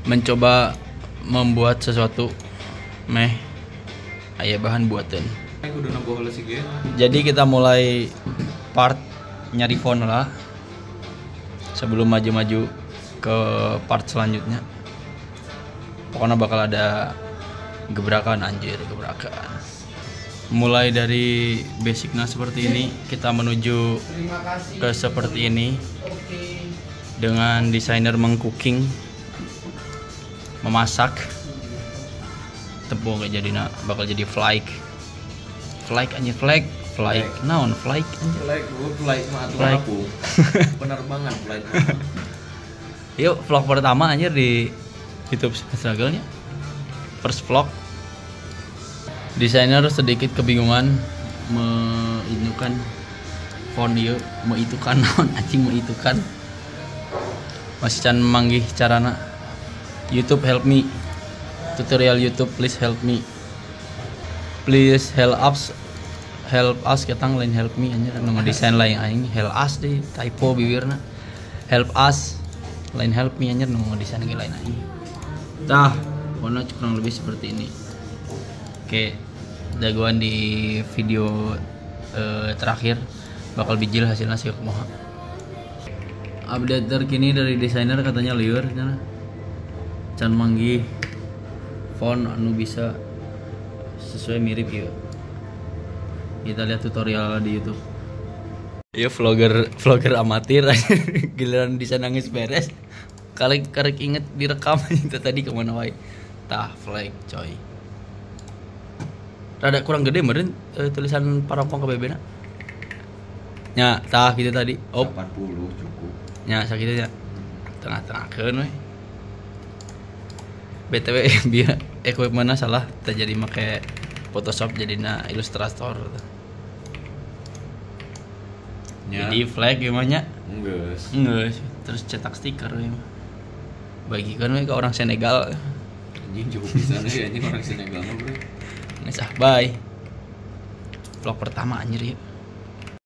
Mencoba membuat sesuatu meh aya bahan buatan. Jadi kita mulai part nyari font lah sebelum maju-maju ke part selanjutnya. Pokoknya bakal ada gebrakan, anjir, gebrakan. Mulai dari basicnya seperti ini, kita menuju ke seperti ini dengan desainer mengcooking, memasak. Tepung kayak jadi nak bakal jadi flag. Flag anjir, flag, flag, naon flag anjir. Flag, gue flight mah atuh aku. Penerbangan flight mah. Yuk, vlog pertama anjir di YouTube Struggle-nya. First vlog. Desainer sedikit kebingungan menentukan font ieu, meitukan naon anjing meitukan. Masih can manggih carana. YouTube help me. Tutorial YouTube please help me. Please help us. Help us ketang lain help me anjir nu ngedesain lain aing help us deh typo bibirna. Help us lain help me anjir nu ngedesain ge lain aing. Tah, pokoknya kurang lebih seperti ini. Oke, jagoan di video terakhir bakal bijil hasilnya sih kumaha. Update terkini dari desainer katanya lieur cenah. Can manggih font anu bisa sesuai mirip ieu. Kita lihat tutorial di YouTube. Iya, vlogger vlogger amatir, giliran desain nangis beres. Kali karek inget direkam itu tadi kemana wae. Tah, flag coy. Rada kurang gede meureun tulisan Parongpong KBB na. Nya, tah gitu tadi. Op, 80 cukup. Nya sakitu nya. Tengah-tengahkeun we. BTW biar equipmentnya salah, terjadi make Photoshop jadina Illustrator. Nya. Jadi flag gimana nya? Geus. Geus, terus cetak stiker we mah. Bagikan we ke orang Senegal. Anjing cukup pisan euy anjing orang Senegal mah, bro. Geus ah, bye. Vlog pertama anjir yuk.